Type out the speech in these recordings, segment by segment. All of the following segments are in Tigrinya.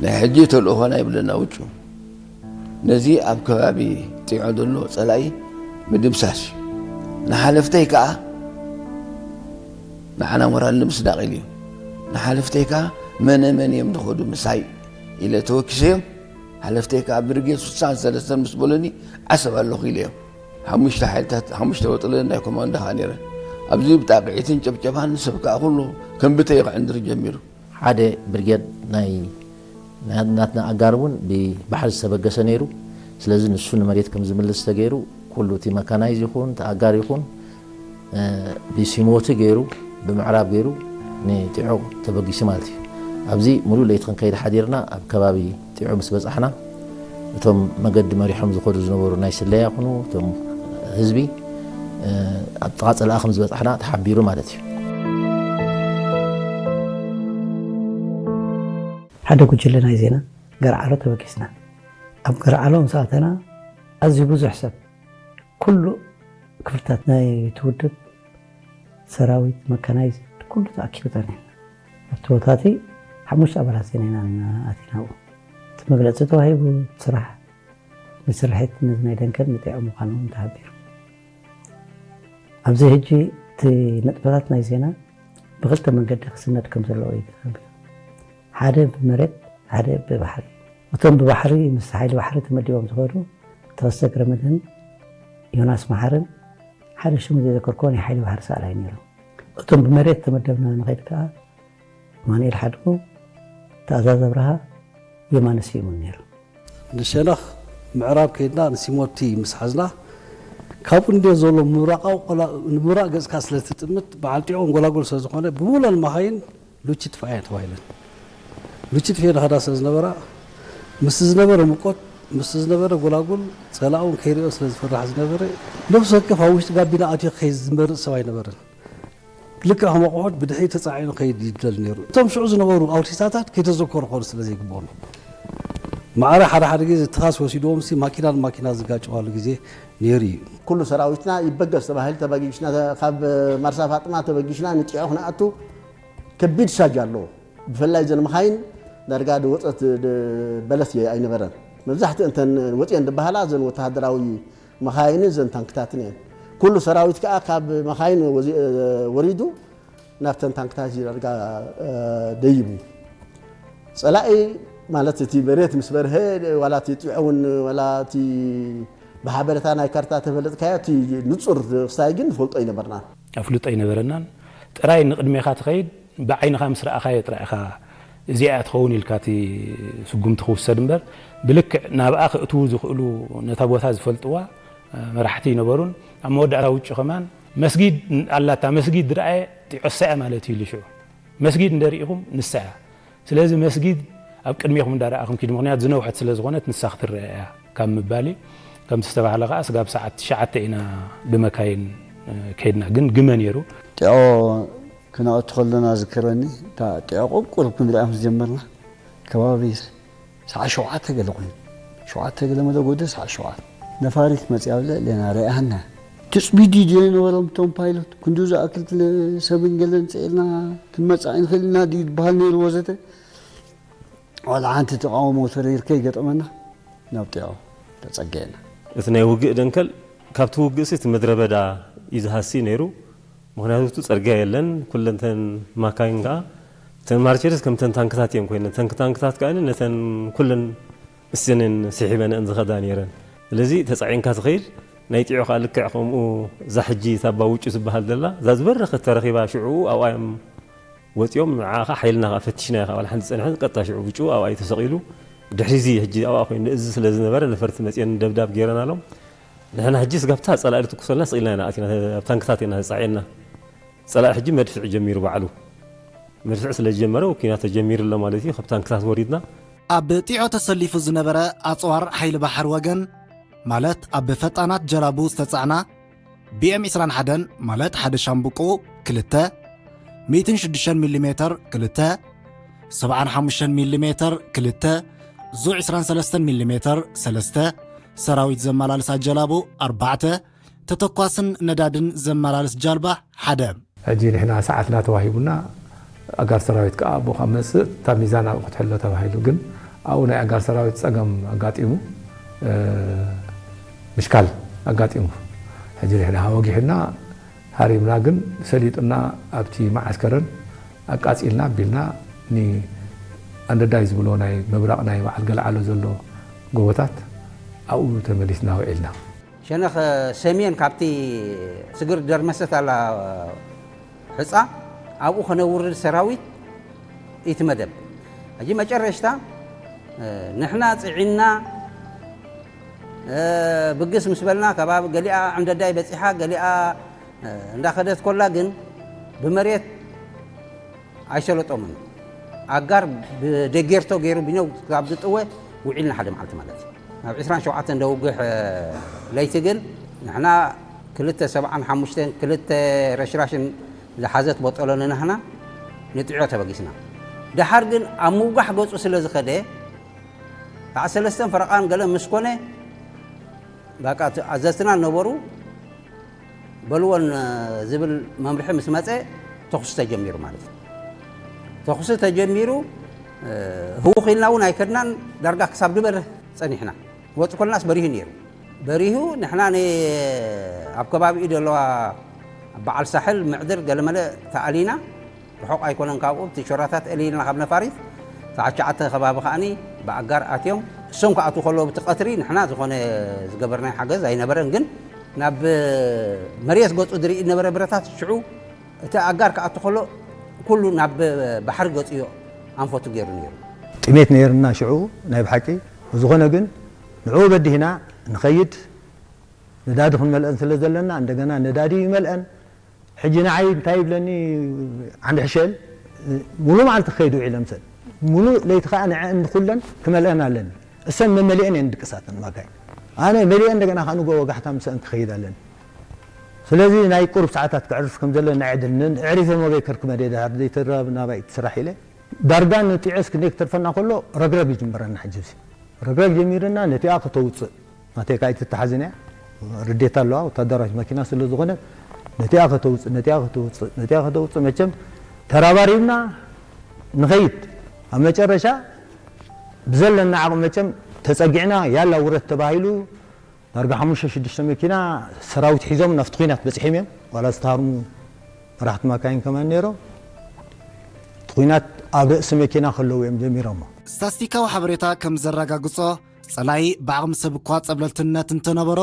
ናይ ሕጂ ተልእኾና ይብለና ውጩ፣ ነዚ ኣብ ከባቢ ጢዖ ዘሎ ጸላኢ ምድምሳስ እዩ። ንሓለፍተይ ከኣ ንዓና ሞራል ንምስዳቕ ኢሉ እዩ። ንሓለፍተይ ከኣ መነ መን እዮም ዝኸዱ ምሳይ ኢለ ተወኪሰዮም። ሓለፍተይ ከኣ ብርጌድ ስሳን ሰለስተን ምስ በሉኒ ዓሰብ ኣለኹ ኢለ እዮም። ሓሙሽተ ሓይልታት፣ ሓሙሽተ ወጥለ ናይ ኮማንዶ ከኣ ነይረን። ኣብዚ ብጣቕዒትን ጨብጨባን ሰብ ከኣ ኩሉ ከም ብተይ ክዕንድር ጀሚሩ። ሓደ ብርጌድ ናይ ናትና ኣጋር እውን ብባሕሪ ዝተበገሰ ነይሩ። ስለዚ ንሱ ንመሬት ከም ዝምልስ ተገይሩ፣ ኩሉ እቲ መካናይዝ ይኹን፣ እቲ ኣጋር ይኹን፣ እ፣ ብሲሞቲ ገይሩ፣ ብምዕራብ ገይሩ ንጢዖ ተበጊሱ ማለት እዩ። ኣብዚ ሙሉእ ለይቲ ክንከይድ ሓዲርና፣ ኣብ ከባቢ ጢዖ ምስ በጻሕና፣ እቶም መገዲ መሪሖም ዝኸዱ ዝነበሩ ናይ ስለያ ይኹኑ፣ እቶም ህዝቢ፣ እ፣ ኣብ ጥቓ ጸላኢ ከም ዝበጻሕና ተሓቢሩ ማለት እዩ። ሓደ ጉጅለ ናይ ዜና ገርዓሎ ተበጊስና። ኣብ ገርዓሎ ምስ ኣተና፣ ኣዝዩ ብዙሕ ሰብ፣ ኩሉ ክፍልታት ናይቲ ውድብ፣ ሰራዊት፣ መካናይዝድ፣ ኩሉ ተኣኪቡ ጸኒሕና። ኣብቲ ቦታ እቲ ሓሙሽተ ኣባላት ዜና ኢና ኣቲና ኣብኡ። እቲ መግለጺ ተዋሂቡ፣ እቲ ስራሕ፣ እቲ ስርሒት ነዚ ናይ ደንከል ንጢዖ ምዃኑ እውን ተሓቢሩ። ኣብዚ ሕጂ እቲ ንጥፈታት ናይ ዜና ብኽልተ መንገዲ ክስነድ ከም ዘለዎ እዩ ተሓቢሩ። ሓደ ብመሬት፣ ሓደ ብባሕሪ። እቶም ብባሕሪ ምስ ሓይሊ ባሕሪ ተመዲቦም ዝኸዱ ተኸስተ ገረመድህን ዮናስ መሓርን ሓደ ሽሙ ዘይዘከርክዎ ናይ ሓይሊ ባሕሪ ሰኣላይ ነይሩ። እቶም ብመሬት ተመደብና ንኸይድ ከኣ ኣማኑኤል ሓድጉ፣ ተኣዛዝ ኣብርሃ፣ የማነ ስዩምን ነይሩ። ንሸነኽ ምዕራብ ከይድና ንሲሞቲ ምስ ሓዝና፣ ካብኡ እንድየ ዘሎ ምብራቓዊ ቆላ-፣ ንምብራቕ ገጽካ ስለ ትጥምት፣ በዓል ጢዖ እንጎላጎል ስለ ዝኾነ፣ ብምሉኣን መኻይን ሉቺ ጥፍኣ'የን ተባሂለን። ሉቺ ጥፍኤን ኸዳ ስለ ዝነበራ፣ ምስቲ ዝነበረ ሙቆት፣ ምስቲ ዝነበረ ጎላጉል፣ ጸላእ እውን ከይርእዮ ስለ ዝፈርሕ ዝነበረ፣ ነፍሲ ወከፍ ኣብ ውሽጢ ጋቢና ኣትዩ ክኸይድ ዝመርጽ ሰብ ኣይነበረን። ልክዕ ከም ኣቑሑት ብድሕሪት ተጻዒኑ ክኸይድ ይደሊ ነይሩ። እቶም ሽዑ ዝነበሩ ኣውቲስታታት ከይተዘከሩ ክኾኑ ስለ ዘይግብኦም እዩ። ማዕረ ሓደ ሓደ ግዜ ትኻስ ወሲድዎምሲ ማኪና ንማኪና ዝጋጨዋሉ ግዜ ነይሩ እዩ። ኩሉ ሰራዊትና ይበገስ ተባሂሉ ተበጊስና፣ ካብ ማርሳ ፋጥማ ተበጊስና ንጢዖ ክንኣቱ ከቢድ ሳጅ ኣለዎ። ብፍላይ እዘን መኻይን ዳርጋ ድወፀት ድ-፣ በለት ኣይነበረን። መብዛሕትኡ እንተን ወፅየን ዝበሃላ እዘን ወተሃደራዊ መኻይንን እዘን ታንክታትን እየን። ኩሉ ሰራዊት ከዓ ካብ መኻይን ወዚ-፣ ወሪዱ ናብተን ታንክታት እዩ ዳርጋ፣ እ፣ ደይቡ። ጸላኢ ማለት እቲ መሬት ምስ በርሀ ዋላ እቲ ጢዖ እውን ዋላ እቲ ብሓበሬታ ናይ ካርታ ተፈለጥካዮ እቲ ንጹር ክስታይ ግን ንፈልጦ ኣይነበርናን። ኣፍልጦ ኣይነበረናን። ጥራይ ንቕድሜኻ ትኸይድ፣ ብዓይንኻ ምስ ረኣኻዮ ጥራይ ኢኻ እዚኣ እያ ትኸውን ኢልካ እቲ ስጉምቲ ክውሰድ እምበር፣ ብልክዕ ናብኣ ክእትዉ ዝኽእሉ ነታ ቦታ ዝፈልጥዋ መራሕቲ ኣይነበሩን። ኣብ መወዳእታ ውጩ ከማን መስጊድ ኣላታ፣ መስጊድ ዝረኣየ ጢዖሳ እያ ማለት እዩ ኢሉ ሽዑ። መስጊድ እንደ ርኢኹም ንሳ እያ። ስለዚ መስጊድ ኣብ ቅድሜኹም እንዳረኣኹም ኪዱ፣ ምኽንያቱ ዝነውሐት ስለ ዝኾነት ንሳ ክትረአ እያ ካብ ምባል እዩ። ከምቲ ዝተባህለ ከኣ ስጋብ ሰዓት ትሽዓተ ኢና ብመካይን ከይድና፣ ግን ግመ ነይሩ። ጢዖ ክነእቱ ከለና ዝክረኒ፣ እታ ጢዖ ቁርቁር ክንሪኣ ምስ ጀመርና፣ ከባቢ ሰዓ ሸውዓተ ገለ ኮይኑ፣ ሸውዓተ ገለ መለ ጎደ ሰዓ ሸውዓተ ነፋሪት መፅያ ኣብ ልዕሌና ርኣና። ትፅቢት ድዩ ነበሮም እቶም ፓይሎት፣ ክንዲ ዝኣክል ትለ- ሰብን ገለን ፅዒርና ክንመፅእ ኣይንኽእል ኢና ድዩ ዝበሃል ነይሩ ወዘተ። ዋላ ሓንቲ ተቃውሞ ተሪር ከይገጠመና ናብ ጢዖ ተፀገየና። እቲ ናይ ውግእ ደንከል ካብቲ ውግእሲ እቲ ምድረ በዳ እዩ ዝሃሲ ነይሩ። ምኽንያቱ እቲ ጸርግያ የለን። ኩለን እተን ማካይን ከኣ እተን ማርቸድስ ከምተን ታንክታት እየን ኮይነን። ተን ታንክታት ከኣ ነተን ኩለን ምስዘንን ስሒበንአን ዝኸዳ ነይረን። ስለዚ ተጻዒንካ ትኸይድ ናይ ጢዖ ከኣ ልክዕ ከምኡ እዛ ሕጂ እታ ኣባ ውጩ ዝበሃል ዘላ እዛ ዝበረኸት ተረኺባ ሽዑ ኣብኣ እዮም ወጺኦም። ንዓ ከኣ ሓይልና ከኣ ፈቲሽናዮ ከኣ ዋላ ሓንቲ ጸኒሐን ቀጥታ ሽዑ ውጩ ኣብኣ እዩ ተሰቒሉ። ድሕሪዚ ሕጂ ኣብኣ ኮይኑ እዚ ስለ ዝነበረ ነፈርቲ መጺአን ደብዳብ ገይረናሎም። ንሕና ሕጂ ስጋብታ ጸላኢ ትኩሰልና ስቕ ኢልና ኢና ኣቲና፣ ኣብ ታንክታት ኢና ተጻዒንና። ጸላኢ ሕጂ መድፍዕ ጀሚሩ ባዕሉ። መድፍዕ ስለ ዝጀመረ ኲናት ተጀሚሩ ኣሎ ማለት እዩ። ካብ ታንክታት ወሪድና። ኣብ ጢዖ ተሰሊፉ ዝነበረ ኣጽዋር ሓይሊ ባሕሪ ወገን፣ ማለት ኣብ ፈጣናት ጀላቡ ዝተጻዕና ቢ ኤም ዕስራን ሓደን ማለት ሓደ ሻምብቆ ክልተ፣ ሚእትን ሽዱሽተን ሚሊ ሜተር ክልተ፣ ሰብዓን ሓሙሽተን ሚሊ ሜተር ክልተ፣ ዙ ዕስራን ሰለስተን ሚሊ ሜተር ሰለስተ፣ ሰራዊት ዘመላልሳ ጀላቡ ኣርባዕተ፣ ተተኳስን ነዳድን ዘመላልስ ጃልባ ሓደ። ሕጂ ንሕና ሰዓትና ተዋሂቡና፣ ኣጋር ሰራዊት ከኣ ኣብኡ ካብ መጽእ እታ ሚዛን ኣብኡ ክትሕሎ ተባሂሉ። ግን ኣብኡ ናይ ኣጋር ሰራዊት ጸገም ኣጋጢሙ፣ ምሽካል ኣጋጢሙ። ሕጂ ንሕና ወጊሑና ሃሪምና፣ ግን ሰሊጡና ኣብቲ መዓስከርን ኣቃጺልና ኣቢልና ኒ ኣንደዳይ ዝብሎ ናይ ምብራቕ ናይ በዓል ገልዓሎ ዘሎ ጎቦታት ኣብኡ ተመሊስና ውዒልና። ሸነኽ ሰሜን ካብቲ ስግር ደርመሰት ኣላ ሕጻ ኣብኡ ከነውርድ ሰራዊት እቲ መደብ። ሕጂ መጨረሽታ ንሕና ጽዒና ብግስ ምስ በልና ከባቢ ገሊኣ ዕንደዳይ በጺሓ ገሊኣ እንዳኸደት ኮላ ግን ብመሬት ኣይሰለጦምን። ኣጋር ብደጌርቶ ገይሩ ቢነው ካብ ዝጥወ ውዒልና ሓደ መዓልቲ ማለት እዩ። ናብ ዕስራን ሸውዓተን ደውግሕ ለይቲ ግን ንሕና ክልተ ሰብዓን ሓሙሽተን ክልተ ረሽራሽን ዝሓዘት ቦጠሎ ንናህና ንጥዕዮ ተበጊስና። ደሓር ግን ኣብ ምውጋሕ ገጹ ስለ ዝኸደ ከዓ ሰለስተን ፈረቓን ገለ ምስ ኮነ በቃ ኣዘዝትና ነበሩ በልወን ዝብል መምርሒ ምስ መፀ ተኹሲ ተጀሚሩ ማለት እዩ። ተኹሲ ተጀሚሩ ህውኽ ኢልና እውን ኣይከድናን። ዳርጋ ክሳብ ድበርህ ፀኒሕና። ወፅ ኮልናስ በሪሁ ነይሩ። በሪሁ ንሕና ኣብ ከባቢኡ ዘለዋ በዓል ሳሕል ምዕድር ገለመለ ተኣሊና ርሑቕ ኣይኮነን ካብኡ፣ እቲ ሾራታት እልይልና ካብ ነፋሪት፣ ሰዓት ትሽዓተ ከባቢ ከኣኒ ብኣጋር ኣትዮም። እሶም ክኣትዉ ከለዉ ብቲ ቀትሪ ንሕና ዝኾነ ዝገበርናዮ ሓገዝ ኣይነበረን፣ ግን ናብ መሬት ገጹ ዝርኢ ዝነበረ ብረታት ሽዑ እቲ ኣጋር ክኣቱ ከሎ ኩሉ ናብ ባሕሪ ገጹ እዩ ኣንፈቱ ገይሩ ነይሩ። ጥሜት ነይርና ሽዑ ናይ ብሓቂ። ብዝኾነ ግን ንዕኡ በዲህና ንኸይድ ነዳዲ ክንመልአን ስለ ዘለና እንደገና ነዳዲ ይመልአን ሕጂ ንዓይ እንታይ ይብለኒ ዓንዲ ሕሸል ሙሉእ መዓልቲ ክኸይድ ውዒለ ምሰን ሙሉእ ለይቲ ከዓ ንዐን ንኩለን ክመልአን ኣለኒ እሰን መመሊአን እየን ድቅሳተን ማካይ ኣነ መሊአን እንደገና ከዓ ንጎ ወጋሕታ ምሰአን ክኸይድ ኣለኒ ስለዚ ናይ ቁሩብ ሰዓታት ክዕርፍ ከም ዘለኒ ዕድል ኣዕሪፈ መበይ ከርክመ ድየ ድሃር ዘይተራብ ናባይ ትስራሕ ኢለ ዳርጋ ንጢዖስ ክንደይ ክተርፈና ከሎ ረግረግ ይጅምረና ሕጂ ረግረግ ጀሚርና ነቲኣ ከተውፅእ ናተይ ካይ ትተሓዝን እያ ርዴታ ኣለዋ ወታደራዊት መኪና ስለ ዝኾነት ነቲኣ ከተውፅእ ነቲኣ ከተውፅእ ነቲኣ ከተውፅእ መቸም ተራባሪብና ንኸይድ ኣብ መጨረሻ ብዘለና ዓቕሚ መቸም ተፀጊዕና ያላ ውረት ተባሂሉ ዳርጋ ሓሙሽተ ሽዱሽተ መኪና ሰራዊት ሒዞም ናብቲ ኲናት በፂሖም እዮም ዋላ ዝተሃርሙ መራሕቲ ማካይን ከማን ነይሮም እቲ ኲናት ኣብ ርእሲ መኪና ከለዉ እዮም ጀሚሮሞ ስታስቲካዊ ሓበሬታ ከም ዘረጋግጾ ጸላኢ ብዓቕሚ ሰብ እኳ ጸብለልትነት እንተነበሮ፣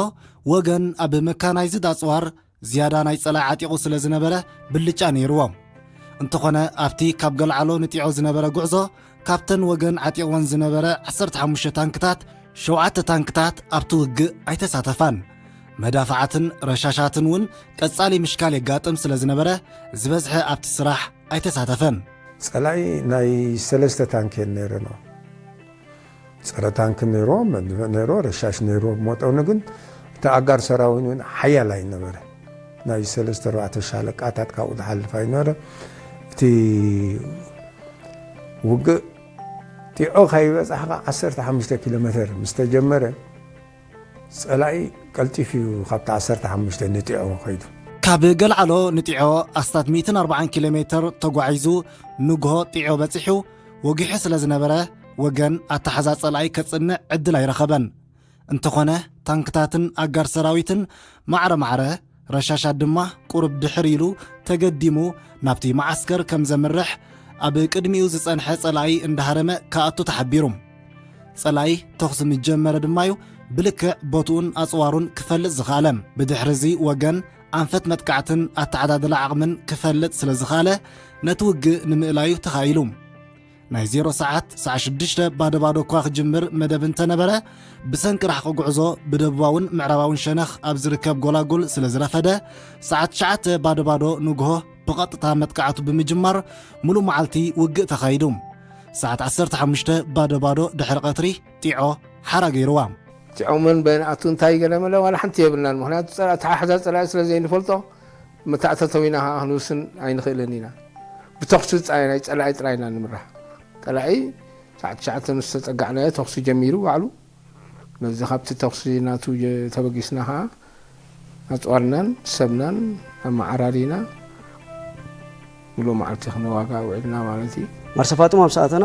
ወገን ኣብ መካናይዝድ ኣጽዋር ዝያዳ ናይ ጸላኢ ዓጢቑ ስለ ዝነበረ ብልጫ ነይርዎ። እንተኾነ፣ ኣብቲ ካብ ገልዓሎ ንጢዖ ዝነበረ ጉዕዞ፣ ካብተን ወገን ዓጢቕወን ዝነበረ ዓሰርተ ሓሙሽተ ታንክታት፣ ሸውዓተ ታንክታት ኣብቲ ውግእ ኣይተሳተፋን። መዳፍዓትን ረሻሻትን እውን ቀጻሊ ምሽካል የጋጥም ስለ ዝነበረ፣ ዝበዝሐ ኣብቲ ስራሕ ኣይተሳተፈን። ጸላኢ ናይ ሰለስተ ታንክ እየን ነይረን። ጸረ ታንክ ነይርዎ፣ መድፍዕ ነይርዎ፣ ረሻሽ ነይርዎ። መጠኑ ግን እቲ ኣጋር ሰራዊት እውን ሓያል ኣይነበረ። ናይ ሰለስተ ኣርባዕተ ሻለቃታት ካብኡ ዝሓልፍ ኣይነበረ። እቲ ውግእ ጢዖ ከይበጻሕካ ዓሰርተ ሓሙሽተ ኪሎ ሜተር ምስ ተጀመረ፣ ጸላኢ ቀልጢፉ እዩ ካብቲ ዓሰርተ ሓሙሽተ ንጢዖ ከይዱ። ካብ ገልዓሎ ንጢዖ ኣስታት ሚእትን ኣርባዓን ኪሎ ሜተር ተጓዒዙ፣ ንግሆ ጢዖ በጺሑ፣ ወጊሑ ስለ ዝነበረ፣ ወገን ኣተሓዛ ጸላኢ ከጽንዕ ዕድል ኣይረኸበን። እንተኾነ፣ ታንክታትን ኣጋር ሰራዊትን ማዕረ ማዕረ፣ ረሻሻት ድማ ቁሩብ ድሕር ኢሉ ተገዲሙ ናብቲ መዓስከር ከም ዘምርሕ ኣብ ቅድሚኡ ዝጸንሐ ጸላኢ እንዳሃረመ ክኣቱ ተሓቢሩ። ጸላኢ ተኹሲ ምስ ጀመረ ድማ'ዩ ብልክዕ ቦትኡን ኣጽዋሩን ክፈልጥ ዝኸኣለ። ብድሕሪ እዚ ወገን ኣንፈት መጥቃዕትን ኣተዓዳድላ ዓቕምን ክፈልጥ ስለ ዝኸኣለ፣ ነቲ ውግእ ንምእላዩ ተኻኢሉ። ናይ ዜሮ ሰዓት፣ ሰዓት ሽዱሽተ ባዶ ባዶ እኳ ክጅምር መደብ እንተነበረ፣ ብሰንኪ ርሕቂ ጉዕዞ ብደቡባውን ምዕራባውን ሸነኽ ኣብ ዝርከብ ጎላጉል ስለ ዝረፈደ፣ ሰዓት ትሽዓተ ባዶ ባዶ ንግሆ ብቐጥታ መጥቃዕቱ ብምጅማር፣ ሙሉእ መዓልቲ ውግእ ተኻይዱ። ሰዓት ዓሰርተ ሓሙሽተ ባዶ ባዶ ድሕሪ ቀትሪ፣ ጢዖ ሓራ ገይርዋ። ጢዖ መን በን ኣቱ እንታይ ገለ መለ ዋላ ሓንቲ የብልናን። ምኽንያቱ ጸላ-፣ ኣተሓሕዛ ጸላኢ ስለ ዘይንፈልጦ፣ መታእተተዊና ኸዓ ክንውስን ኣይንኽእልን ኢና። ብተኹሲ ጻ-፣ ናይ ጸላኢ ጥራይ ኢና ንምራሕ። ጸላኢ ሰዓት ትሽዓተ ምስ ተጸጋዕናዮ ተኹሲ ጀሚሩ ባዕሉ። ነዚ ካብቲ ተኹሲ ናቱ ጀ-፣ ተበጊስና ኸዓ ኣጽዋርናን ሰብናን ኣመዓራሪና ምሉእ መዓልቲ ክንዋጋ ውዒልና ማለት እዩ። ማርሰ ፋጡማ ምስ ኣተና፣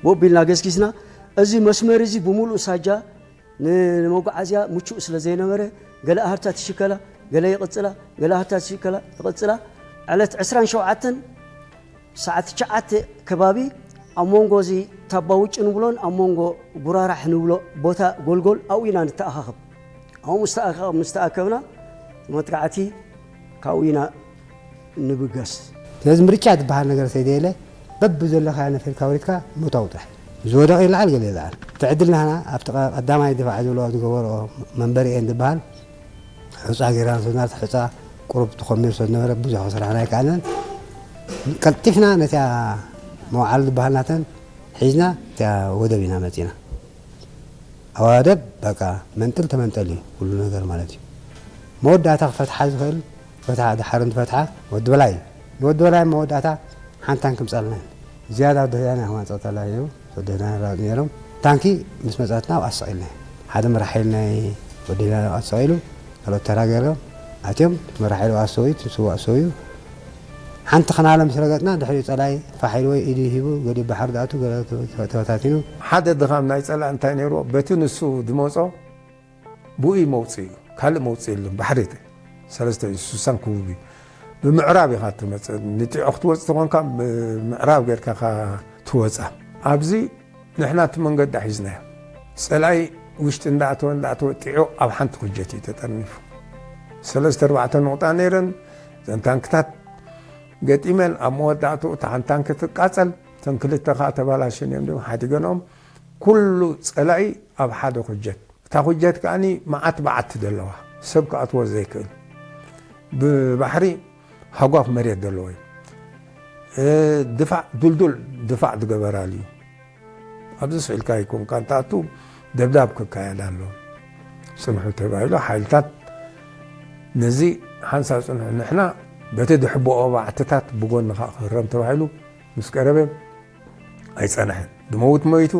ቦብ ኢልና ገስጊስና፣ እዚ መስመር እዚ ብምሉእ ሳጃ ን-፣ ንመጓዓዝያ ምቹእ ስለ ዘይነበረ፣ ገለ ኣህርታት ይሽከላ፣ ገለ ይቕጽላ፣ ገለ ኣህርታት ይሽከላ፣ ይቕጽላ። ዕለት ዕስራን ሸውዓተን ሰዓት ትሽዓተ ከባቢ ኣብ መንጎ እዚ ታባ ውጭ ንብሎን ኣብ መንጎ ጉራራሕ ንብሎ ቦታ ጎልጎል ኣብኡ ኢና ንተኣኻኸብ። ኣብኡ ምስ ተኣኻ-፣ ምስ ተኣከብና መጥቃዕቲ ካብኡ ኢና ንብገስ። ስለዚ ምርጫ ዝበሃል ነገር ተዘየለ በብዘለኻዮ ነፊርካ ወሪድካ ምእታው ጥራሕ። ዝወደቐ ይለዓል፣ ገለ ይለዓል። እቲ ዕድል ናህና ኣብቲ ቀ-፣ ቀዳማይ ድፋዕ ዝብሎ ዝገበርኦ መንበሪ እየን ዝበሃል ሑጻ ጌርና ንሰድና፣ ሑጻ ቁሩብ ተኾሚሩ ስለ ዝነበረ ብዙሕ ክስራሕና ኣይከኣልናን። ቀልጢፍና ነቲኣ መውዓሊ ዝበሃል ናተን ሒዝና እቲኣ ወደብ ኢና መጺና። ኣብ ወደብ በቃ መንጥል ተመንጠል እዩ ኩሉ ነገር ማለት እዩ። መወዳእታ ክፈትሓ ዝኽእል ፈትሓ፣ ድሓር እንትፈትሓ ወዲ በላይ፣ ንወዲ በላይ መወዳእታ ሓንታን ክምጻልና ዝያዳ ወዲ ህዳና ክማጸተላ እዩ። ወዲ ህዳና ነይሮም። ታንኪ ምስ መጻትና ኣብኣ ኣሰቒልና። ሓደ መራሒል ናይ ወዲ ህዳና ኣብኣ ተሰቒሉ፣ ካልኦት ተራ ገይሮም ኣትዮም። መራሒሉ ኣብኣ ኣሰውዩ፣ ንሱ ኣብኣ ኣሰውዩ። ሓንቲ ክናለ ምስ ረገጥና፣ ድሕሪኡ ጸላኢ ፋሕ ኢሉ ወይ ኢዱ ሂቡ፣ ገሊኡ ባሕሪ ዝኣቱ፣ ገለ ተበታቲኑ። ሓደ ድኻም ናይ ጸላኢ እንታይ ነይርዎ? በቲ ንሱ ዝመጾ ብኡ መውጽኢ እዩ። ካልእ መውጽኢ የለን። ባሕሪ እቲ ሰለስተ እዩ፣ ሱሳን ክቡብ እዩ። ብምዕራብ ኢኻ እትመጽእ። ንጢዖ ክትወጽእ ተኾንካ፣ ብምዕራብ ጌርካ ኢኻ ትወጻ። ኣብዚ ንሕና እቲ መንገዲ ሒዝናዮ። ጸላኢ ውሽጢ እንዳኣተወ፣ እንዳኣተወ ጢዖ ኣብ ሓንቲ ኩጀት እዩ ተጠርኒፉ። ሰለስተ ኣርባዕተ ነቑጣ ነይረን። እዘን ታንክታት ገጢመን፣ ኣብ መወዳእትኡ እታ ሓንቲ ታንኪ ትቃጸል፣ እተን ክልተ ከኣ ተባላሸን እዮም፣ ድም ሓዲገንኦም። ኩሉ ጸላኢ ኣብ ሓደ ኩጀት። እታ ኩጀት ከኣኒ መዓት በዓቲ ዘለዋ፣ ሰብ ክኣትዎ ዘይክእል። ብባሕሪ ሃጓፍ መሬት ዘለዎ እዩ። እ፣ ድፋዕ፣ ዱልዱል ድፋዕ ዝገበራሉ እዩ። ኣብዚ ስኢልካ ይኮንካ፣ እንተኣቱ ደብዳብ ክካየድ ኣሎ። ጽንሑ ተባሂሉ፣ ሓይልታት ነዚ ሓንሳብ ጽንሑ፣ ንሕና በቲ ድሕብኦ ባዕትታት ብጎኒ ከኣ ክህረም ተባሂሉ ምስ ቀረበ ኣይጸንሐን። ዝመውት መይቱ፣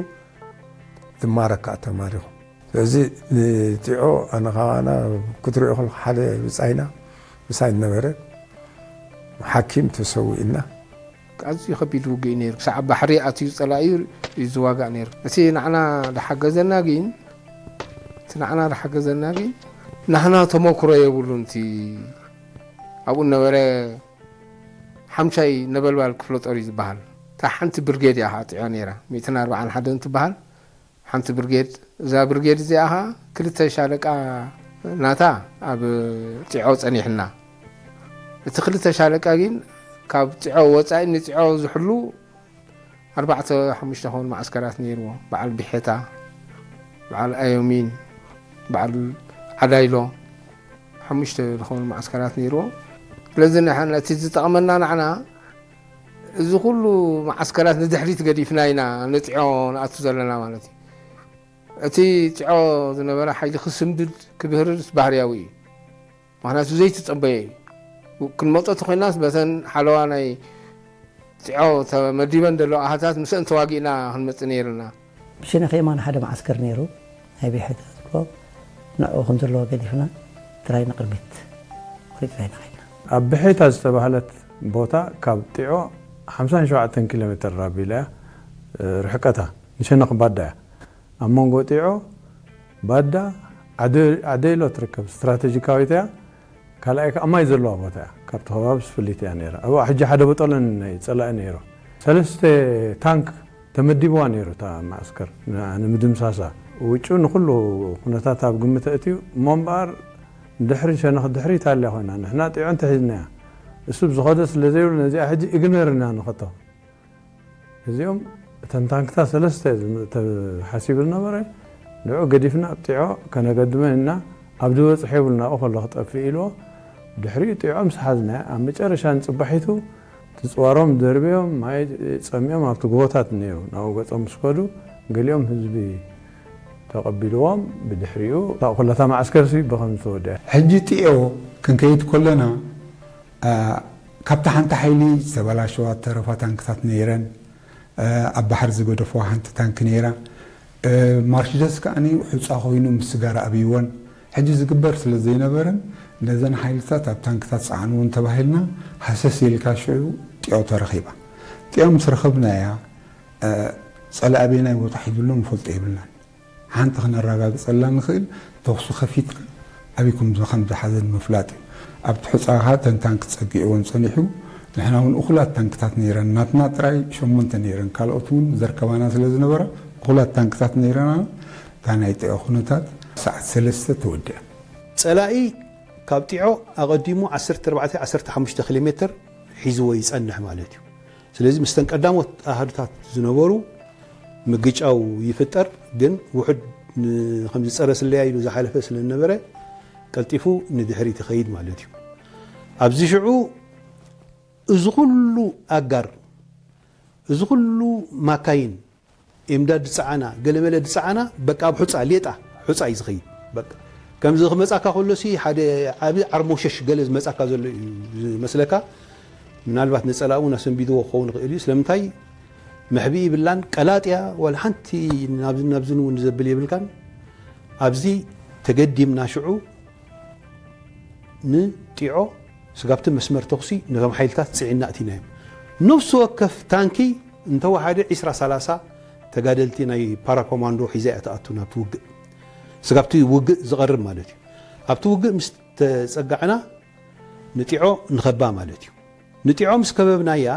ዝማረክ ከኣ ተማሪኹ። ስለዚ ንጢዖ ኣነ ኸባና ክትሪኦ ከለኻ ሓደ ብጻይና ምሳይ ነበረ፣ ሓኪም ተሰዊእና። ኣዝዩ ከቢድ ውግእ እዩ ነይሩ። ክሳዕ ባሕሪ ኣትዩ ጸላኢ እዩ ዝዋጋእ ነይሩ። እቲ ንዓና ዝሓገዘና ግን፣ እቲ ንዓና ዝሓገዘና ግን፣ ናህና ተመክሮ የብሉን። እቲ ኣብኡ ነበረ ሓምሻይ ነበልባል ክፍለ ጦር እዩ ዝበሃል። እታ ሓንቲ ብርጌድ እያ ኸዓ ጢዖ ነይራ። ሚእትን ኣርባዓን ሓደን ትበሃል ሓንቲ ብርጌድ እዛ ብርጌድ እዚኣ ኸዓ ክልተ ሻለቃ ናታ ኣብ ጢዖ ጸኒሕና። እቲ ክልተ ሻለቃ ግን ካብ ጢዖ ወጻኢ ንጢዖ ዝሕሉ ኣርባዕተ ሓሙሽተ ኸውን መዓስከራት ነይርዎ። በዓል ቢሐታ፣ በዓል ኣዮሚን፣ በዓል ዓዳይሎ፣ ሓሙሽተ ዝኸውን መዓስከራት ነይርዎ። ስለዚ ንሕና እቲ ዝጠቕመና ንዓና እዚ ኩሉ መዓስከራት ንድሕሪት ገዲፍና ኢና ንጢዖ ንኣቱ ዘለና ማለት እዩ። እቲ ጢዖ ዝነበረ ሓይሊ ክስምብድ ክብህርርስ ባህርያዊ እዩ። ምኽንያቱ ዘይተጸበየ እዩ። ክንመጾ ተኾይናስ በተን ሓለዋ ናይ ጢዖ ተመዲበን ዘለዋ ኣሃታት ምስአን ተዋጊእና ክንመጽእ ነይርና። ብሸነኽ የማን ሓደ መዓስከር ነይሩ፣ ናይ ቤሕታ ዝብሎ፣ ንዕኡ ከም ዘለዎ ገዲፍና ጥራይ ንቕድሚት ቆሪጽና ኢና ኸድና። ኣብ ብሒታ ዝተባህለት ቦታ ካብ ጢዖ ሓምሳን ሸውዓተን ኪሎ ሜትር ራቢላ እያ፣ እ፣ ርሕቀታ። ንሸነኽ ባዳ እያ። ኣብ መንጎ ጢዖ፣ ባዳ፣ ዓደ-፣ ዓደይሎ ትርከብ ስትራተጂካዊት እያ። ካልኣይ ከኣ ማይ ዘለዋ ቦታ እያ። ካብቲ ከባቢ ስፍሊት እያ ነይራ። ኣብኣ ሕጂ ሓደ በጠሎን ናይ ጸላኢ ነይሩ። ሰለስተ ታንክ ተመዲብዋ ነይሩ እታ መዓስከር ን-፣ ንምድምሳሳ። ውጩ ንኹሉ ኩነታት ኣብ ግምት ኣእትዩ እሞ እምበኣር ድሕሪ ሸነኽ ድሕሪት ኣልያ ኮይና ንሕና ጢዖ እንተሒዝናያ። እሱ ብዝኸዶ ስለ ዘይብሉ ነዚኣ ሕጂ ኢግነር ኢና ንኸቶ። እዚኦም እተን ታንክታት ሰለስተ ዝም-፣ ተሓሲቡ ዝነበረ ንዑ ገዲፍና ኣብ ጢዖ ከነገድመን እና ኣብ ዝበጽሕ የብልና ኣብኡ ከሎ ክጠፍእ ኢልዎ ድሕሪኡ ጢዖ ምስ ሓዝና ኣብ መጨረሻ ንጽባሒቱ ትጽዋሮም ደርብዮም ማይ ጸሚኦም ኣብቲ ጎቦታት ነይሩ ናብኡ ገጾም ምስ ከዱ ገሊኦም ህዝቢ ተቐቢልዎም ብድሕሪኡ እታ ኩላታ መዓስከርሲ ብኸም ዝተወደአ። ሕጂ ጢዖ ክንከይድ ከለና፣ አ፣ ካብታ ሓንቲ ሓይሊ ዝተበላሸዋ ተረፋ ታንክታት ነይረን። አ፣ ኣብ ባሕሪ ዝገደፍዋ ሓንቲ ታንክ ነይራ። እ፣ ማርሽደስ ከኣኒ ሑጻ ኮይኑ ምስ ስጋራ ኣብይወን። ሕጂ ዝግበር ስለ ዘይነበረን ነዘን ሓይልታት ኣብ ታንክታት ጸዓንውን ተባሂልና ሃሰስ ኢልካ ሽዑ ጢዖ ተረኺባ። ጢዖ ምስ ረኸብናያ፣ እ፣ ጸላኢ ኣበየናይ ቦታ ሒዙ ኣሎ ንፈልጦ የብልናን። ሓንቲ ክነረጋግጸላ ንኽእል ተኹሲ ከፊትና ኣበይ ከም ከም ዝሓዘን ምፍላጥ እዩ። ኣብቲ ሑጻ ኸኣ እተን ታንክ ጸጊዕወን ጸኒሑ። ንሕና እውን እኹላት ታንክታት ነይረን። ናትና ጥራይ ሸሞንተ ነይረን። ካልኦት እውን ዘርከባና ስለ ዝነበራ እኹላት ታንክታት ነይረና። እታ ናይ ጢዖ ኩነታት ሰዓት ሰለስተ ተወዲኣ። ጸላኢ ካብ ጢዖ ኣቐዲሙ ዓሰርተ ኣርባዕተ ዓሰርተ ሓሙሽተ ኪሎ ሜትር ሒዝዎ ይጸንሕ ማለት እዩ። ስለዚ ምስተን ቀዳሞት ኣሃዱታት ዝነበሩ ምግጫው ይፍጠር፣ ግን ውሑድ ን-፣ ከምዚ ጸረ ስለያ ኢሉ ዝሓለፈ ስለ ዝነበረ ቀልጢፉ ንድሕሪት ይኸይድ ማለት እዩ። ኣብዚ ሽዑ እዚ ኩሉ ኣጋር፣ እዚ ኩሉ ማካይን፣ ኤምዳድ ዝጸዓና፣ ገለመለ ዝጸዓና፣ በቃ ኣብ ሑጻ፣ ሌጣ ሑጻ እዩ ዝኸይድ። በቃ ከምዚ ክመጻካ ከሎሲ ሓደ ዓቢ ዓርሞሸሽ ገለ ዝመጻካ ዘሎ እዩ ዝመስለካ። ምናልባት ንጸላእውን ኣሰንቢድዎ ክኸውን ይኽእል እዩ። ስለምንታይ መሕብኢ ይብላን፣ ቀላጥያ ዋላ ሓንቲ ናብዝን ናብዝን እውን ዘብል የብልካን። ኣብዚ ተገዲምና ሽዑ ንጢዖ ስጋብቲ መስመር ተኹሲ ነቶም ሓይልታት ጽዒና እቲናዮም። ነፍሲ ወከፍ ታንኪ እንተወሓደ ዒስራ ሰላሳ ተጋደልቲ ናይ ፓራኮማንዶ ሒዛ እያ ትኣቱ ናብቲ ውግእ። ስጋብቲ ውግእ ዝቐርብ ማለት እዩ። ኣብቲ ውግእ ምስ ተጸጋዕና ንጢዖ ንኸባ ማለት እዩ። ንጢዖ ምስ ከበብናያ፣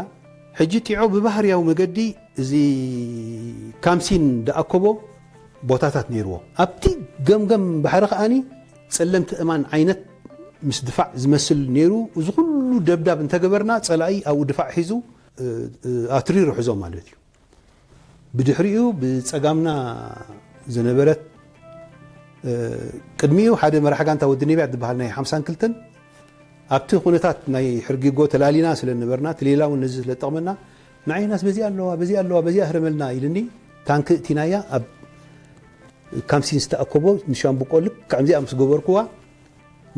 ሕጂ ጢዖ ብባህርያዊ መገዲ እዚ ካምሲን ዝኣከቦ ቦታታት ነይርዎ። ኣብቲ ገምገም ባሕሪ ከኣኒ ጸለምቲ እማን ዓይነት ምስ ድፋዕ ዝመስል ነይሩ። እዚ ኩሉ ደብዳብ እንተገበርና፣ ጸላኢ ኣብኡ ድፋዕ ሒዙ፣ እ፣ እ፣ ኣትሪሩ ሒዞ ማለት እዩ። ብድሕሪኡ ብጸጋምና ዝነበረት፣ እ፣ ቅድሚኡ ሓደ መራሕ ጋንታ ወዲ ነቢያት ዝበሃል ናይ ሓምሳን ክልተን ኣብቲ ኩነታት ናይ ሕርጊጎ ተላሊና ስለ ነበርና፣ እቲ ሌላ እውን ነዚ ስለ ዝጠቕመና፣ ንዓይናስ በዚኣ ኣለዋ፣ በዚኣ ኣለዋ፣ በዚኣ ህረመልና ኢልኒ፣ ታንኪ እቲናያ ኣብ ካምሲን ዝተኣከቦ ንሻምብቆ ልክዕ ከምዚኣ ምስ ገበርኩዋ፣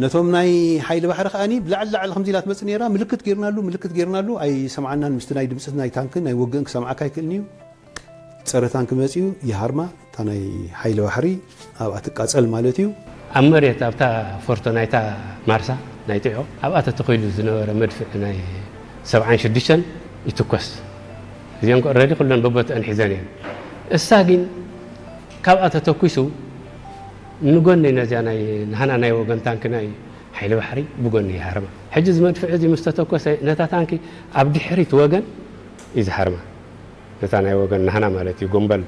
ነቶም ናይ ሓይሊ ባሕሪ ከኣኒ ብላዕሊ ላዕሊ ከምዚ ኢላ ትመጽእ ነይራ፣ ምልክት ጌርናሉ፣ ምልክት ጌርናሉ፣ ኣይሰምዓናን። ምስቲ ናይ ድምጺ ናይ ታንክን ናይ ውግእን ክሰምዓካ ኣይክእልን እዩ። ጸረ ታንክ መጺኡ ይሃርማ፣ እታ ናይ ሓይሊ ባሕሪ ኣብኣ ትቃጸል ማለት እዩ። ኣብ መሬት ኣብታ ፎርቶ ናይታ ማርሳ ናይ ጢዖ ኣብኣ ተተኺሉ ዝነበረ መድፍዕ ናይ ሰብዓን ሽዱሽተን ይትኮስ። እዚአን ኦልሬዲ ኩለን በቦትአን ሒዘን እየን። እሳ ግን ካብኣ ተተኲሱ ንጎኒ ነዚኣ ናይ ናህና ናይ ወገን ታንክ ናይ ሓይሊ ባሕሪ ብጎኒ ይሃርማ። ሕጂ እዚ መድፍዕ እዚ ምስ ተተኮሰ ነታ ታንኪ ኣብ ድሕሪት ወገን እዩ ዝሃርማ። ነታ ናይ ወገን ናህና ማለት እዩ፣ ጎምበል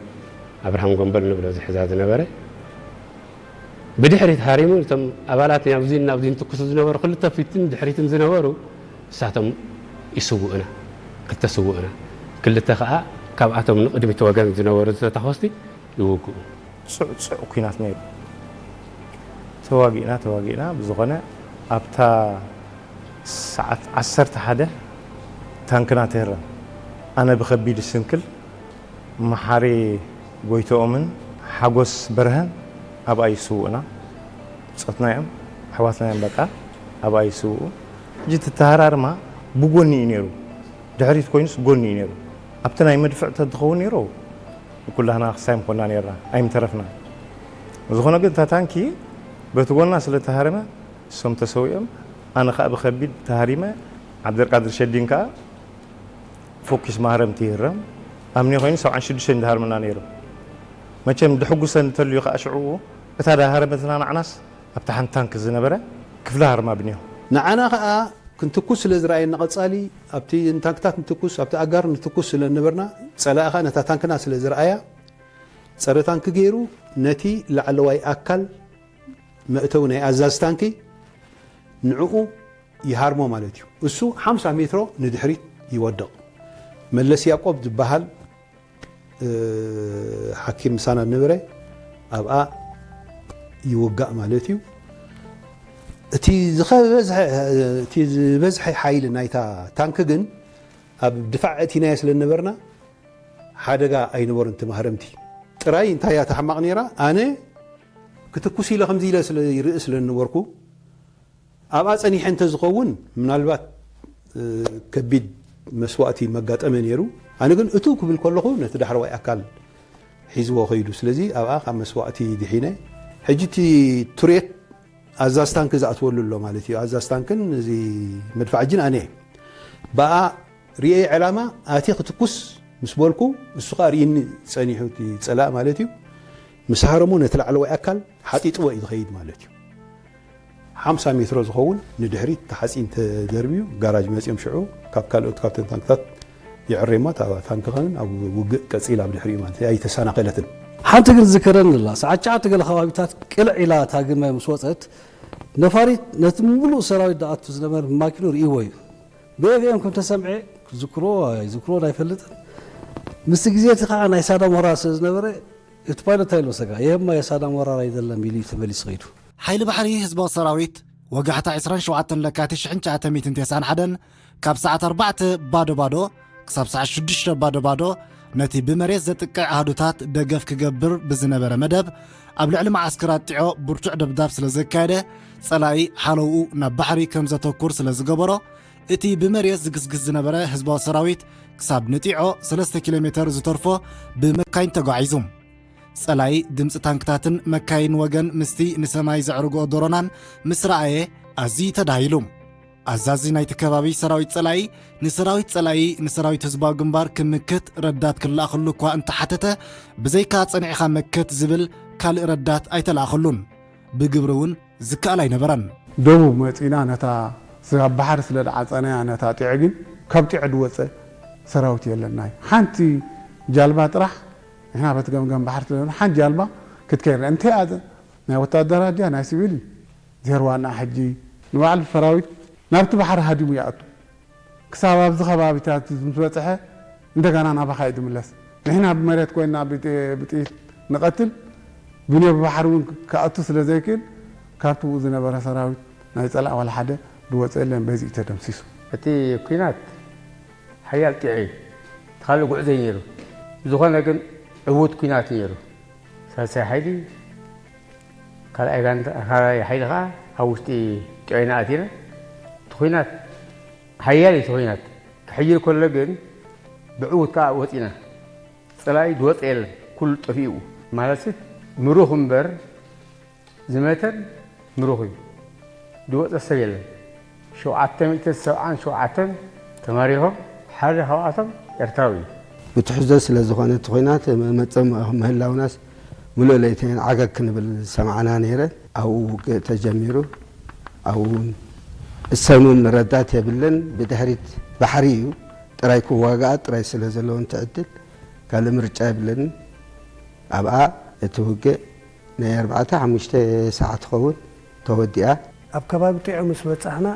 ኣብርሃም ጎንበል ንብሎ ዝሕዛ ዝነበረ ብድሕሪት ሃሪሙ፣ እቶም ኣባላት ናብዚን ናብዚን ትኩሱ ዝነበሩ ክልተ ፊትን ድሕሪትን ዝነበሩ እሳቶም ይስውኡና፣ ክልተ ስውኡና፣ ክልተ ከዓ ካብኣቶም ንቕድሚት ወገን ዝነበሩ ዝተታኮስቲ ይውግኡ። ጽዑጽዕ ኲናት ነይሩ። ተዋጊእና ተዋጊእና ብዝኾነ ኣብታ ሰዓት ዓሰርተ ሓደ ታንክና ትህረም። ኣነ ብኸቢድ ስንክል መሓሪ ጎይትኦምን ሓጎስ በርሀን ኣብኣ ይስውኡና። ብጾትና እዮም፣ ኣሕዋትና እዮም፣ በቃ ኣብኣ ይስውኡ። ሕጂ እቲ ተሃራርማ ብጎኒ እዩ ነይሩ፣ ድሕሪት ኮይኑስ ጎኒ እዩ ነይሩ። ኣብቲ ናይ መድፍዕ ተትኸውን ነይሩ ኩላህና ክሳይ ምኾንና ነይርና፣ ኣይምተረፍና። ዝኾነ ግን እታ ታንኪ በቲ ጎና ስለ ተሃረመ እሶም ተሰዊኦም፣ ኣነ ከዓ ብኸቢድ ተሃሪመ። ዓብደልቃድር ሸዲን ከዓ ፎኪስ ማህረምቲ ይህረም ኣምኒ ኮይኑ ሰብዓን ሽዱሽተን ዝሃርመና ነይሩ። መቸም ድሕጉሰ እንተልዩ ከዓ ሽዕኡ እታ ዳሃረመትና ንዓናስ ኣብታ ሓንቲ ታንክ ዝነበረ ክፍለ ሃርማ ብንዮ። ንዓና ከዓ ክንትኩስ ስለ ዝረኣየና ቀጻሊ ኣብቲ ንታንክታት ንትኩስ ኣብቲ ኣጋር ንትኩስ ስለ ነበርና ጸላኢ ከዓ ነታ ታንክና ስለ ዝረኣያ ጸረ ታንክ ገይሩ ነቲ ላዕለዋይ ኣካል መእተዊ ናይ ኣዛዚ ታንኪ ንዕኡ ይሃርሞ ማለት እዩ። እሱ ሓምሳ ሜትሮ ንድሕሪት ይወድቕ። መለስ ያቆብ ዝበሃል ሓኪም ምሳና ዝነበረ ኣብኣ ይውጋእ ማለት እዩ። እቲ ዝበዝሐ ሓይሊ ናይታ ታንክ ግን ኣብ ድፋዕ ኣእቲናዮ ስለ ዝነበርና ሓደጋ ኣይነበሮን። እቲ ማህረምቲ ጥራይ እንታይ እያ ተሓማቕ ነይራ፣ ኣነ ክትኩስ ኢለ ከምዚ ኢለ ስለ ይርኢ ስለ ዝነበርኩ ኣብኣ ጸኒሐ እንተዝኸውን ምናልባት ከቢድ መስዋእቲ መጋጠመ ነይሩ። ኣነ ግን እትው ክብል ከለኹ ነቲ ዳሕረዋይ ኣካል ሒዝዎ ከይዱ። ስለዚ ኣብኣ ካብ መስዋእቲ ድሒነ። ሕጂ እቲ ቱሬት ኣዛዝ ታንክ ዝኣትወሉ ኣሎ ማለት እዩ። ኣዛዝ ታንክን እዚ መድፍዓጅን ኣነ እየ። ብኣ ርእየ ዕላማ ኣትየ ክትኩስ ምስ በልኩ እሱ ኸኣ ርእይኒ ጸኒሑ እቲ ጸላእ ማለት እዩ። ምስ ሃረሞ ነቲ ላዕለዋይ ኣካል ሓጢጥዎ እዩ ዝኸይድ ማለት እዩ። ሓምሳ ሜትሮ ዝኸውን ንድሕሪት ተሓጺን ተደርብዩ ጋራጅ መጺኦም ሽዑ ካብ ካልኦት ካብተን ታንክታት ይዕሬማ እታ ታንክ ኸን ኣብ ውግእ ቀጺላ ብድሕሪኡ ማለት እዩ ኣይተሰናኸለትን። ሓንቲ ግን ዝዝከረኒ ኣላ ሰዓት ትሽዓተ ገለ ከባቢታት ቅልዕ ኢላ እታ ግመ ምስ ወጸት ነፋሪት ነቲ ምሉእ ሰራዊት ዝኣቱ ዝነበረ ብማኪኑ ርእይዎ እዩ ብኤፍኤም ከም ተሰምዐ ክዝክርዎ ኣይዝክርዎን ኣይፈልጥን ምስቲ ግዜ እቲ ከዓ ናይ ሳዳም ወራር ስለ ዝነበረ እቲ ፓይለት እንታይ ኢልዎ ሰጋ ይህማ የሳዳም ወራር ኣይደለም ኢሉ እዩ ተመሊሱ ኸይዱ ሓይሊ ባሕሪ ህዝባዊ ሰራዊት ወጋሕታ ዕስራን ሸውዓተን ለካቲት ሽሕን ትሽዓተ ሚእትን ተስዓን ሓደን ካብ ሰዓት ኣርባዕተ ባዶ ባዶ ክሳብ ሰዓት ሽዱሽተ ባዶ ባዶ ነቲ ብመሬት ዘጥቅዕ ኣሃዱታት ደገፍ ክገብር ብዝነበረ መደብ ኣብ ልዕሊ መዓስከር ኣጥጢዖ ብርቱዕ ደብዳብ ስለ ዘካየደ ጸላኢ ሓለውኡ ናብ ባሕሪ ከም ዘተኩር ስለ ዝገበሮ እቲ ብመሬት ዝግስግስ ዝነበረ ህዝባዊ ሰራዊት ክሳብ ንጢዖ ሰለስተ ኪሎ ሜተር ዝተርፎ ብመካይን ተጓዒዙ። ጸላኢ ድምጺ ታንክታትን መካይን ወገን ምስቲ ንሰማይ ዘዕርግኦ ዶሮናን ምስ ረኣየ ኣዝዩ ተዳሂሉ። ኣዛዚ ናይቲ ከባቢ ሰራዊት ጸላኢ ንሰራዊት ጸላኢ ንሰራዊት ህዝባዊ ግንባር ክምክት ረዳት ክለኣኸሉ እኳ እንተሓተተ ብዘይካ ጸኒዕኻ መክት ዝብል ካልእ ረዳት ኣይተለኣኸሉን። ብግብሪ እውን ዝከኣል ኣይነበረን። ደቡብ መጺና ነታ ኣብ ባሕሪ ስለ ዝዓጸናያ ነታ ጢዕ ግን ካብ ጢዕ ዝወጸ ሰራዊት የለን ናይ ሓንቲ ጃልባ ጥራሕ ንሕና በቲ ገምገም ባሕሪ ስለ ሓንቲ ጃልባ ክትከይድ እንታይ እያ ናይ ወታደራት ድያ ናይ ሲቪል እዩ ዝሄርዋና ሕጂ ንባዕሉ ሰራዊት ናብቲ ባሕሪ ሃዲሙ ይኣቱ ክሳብ ኣብዚ ከባቢታት ምስ በፅሐ እንደገና ናባኻ እዩ ዝምለስ። ንሕና ብመሬት ኮይንና ብጥይት ንቐትል፣ ብንዮ ብባሕሪ እውን ክኣቱ ስለ ዘይክእል ካብቲ ብኡ ዝነበረ ሰራዊት ናይ ፀላእ ዋላ ሓደ ዝወፀ የለን፣ በዚ እዩ ተደምሲሱ። እቲ ኲናት ሓያል ጢዖ እዩ፣ እቲ ካልእ ጉዕዞ እዩ ነይሩ። ብዝኾነ ግን ዕዉት ኲናት እዩ ነይሩ። ሳልሳይ ሓይሊ ካልኣይ ጋንታ ካልኣይ ሓይሊ ከዓ ኣብ ውሽጢ ጢዖ ኢና ኣቲና። እቲ ኲናት ሓያል እዩ እቲ ኲናት። ክሕይል ከሎ ግን ብዕዉት ከዓ ወፂና። ፀላኢ ዝወፀ የለን፣ ኩሉ ጠፊኡ። ማለትሲ ምሩኽ እምበር ዝመተን ምሩኽ እዩ። ዝወፀ ሰብ የለን። ሸውዓተ ሚእትን ሰብዓን ሸውዓተን ተማሪኾም፣ ሓደ ካብኣቶም ኤርትራዊ እዩ። ብትሕዞ ስለ ዝኾነ እቲ ኹናት መፀም ምህላውናስ ምሉእ ለይተን ዓገግ ክንብል ዝሰማዕና ነይረ። ኣብኡ ውግእ ተጀሚሩ። ኣብኡ እውን እሰኑን ረዳት የብለን። ብድሕሪት ባሕሪ እዩ ጥራይ ክዋጋኣ ጥራይ ስለ ዘለዎን ትዕድል ካልእ ምርጫ የብለንን። ኣብኣ እቲ ውግእ ናይ ኣርባዕተ ሓሙሽተ ሰዓት ትኸውን ተወዲኣ። ኣብ ከባቢ ጢዖ ምስ በጻሕና፣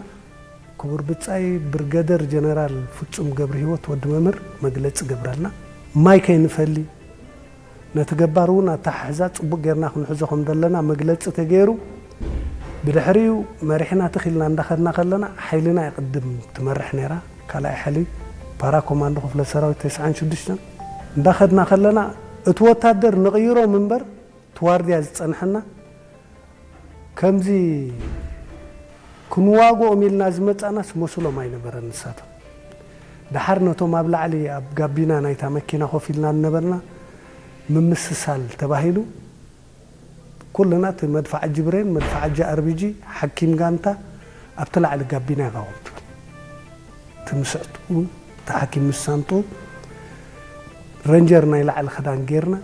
ክቡር ብጻይ ብርገደር ጀነራል ፍጹም ገብረ ህይወት ወዲ መምህር መግለጺ ገብረልና። ማይ ከይንፈሊ፣ ነቲ ገባር እውን ኣተሓሕዛ ጽቡቕ ጌርና ክንሕዞ ከም ዘለና መግለጺ ተገይሩ። ብድሕሪኡ መሪሕና ትኽ ኢልና እንዳኸድና ከለና፣ ሓይልና እያ ቅድም ትመርሕ ነይራ። ካልኣይ ሓይሊ ፓራ ኮማንዶ ክፍለ ሰራዊት ተስዓን ሽዱሽተን እንዳኸድና ከለና፣ እቲ ወታደር ንቕይሮም እምበር፣ እቲ ዋርድያ ዝጸንሐና፣ ከምዚ ክንዋግኦም ኢልና ዝመጻናስ መስሎም ኣይነበረን ንሳቶም። ደሓር ነቶም ኣብ ላዕሊ ኣብ ጋቢና ናይታ መኪና ኮፍ ኢልና ዝነበርና፣ ምምስሳል ተባሂሉ፣ ኩልና እቲ መድፍዓጂ ብሬን፣ መድፍዓጂ ኣርቢጂ፣ ሓኪም ጋንታ ኣብቲ ላዕሊ ጋቢና ኢኻ ኮፍ ትብል። እቲ ምስዕጡ፣ እቲ ሓኪም ምስ ሳንጡ፣ ረንጀር ናይ ላዕሊ ክዳን ጌርና፣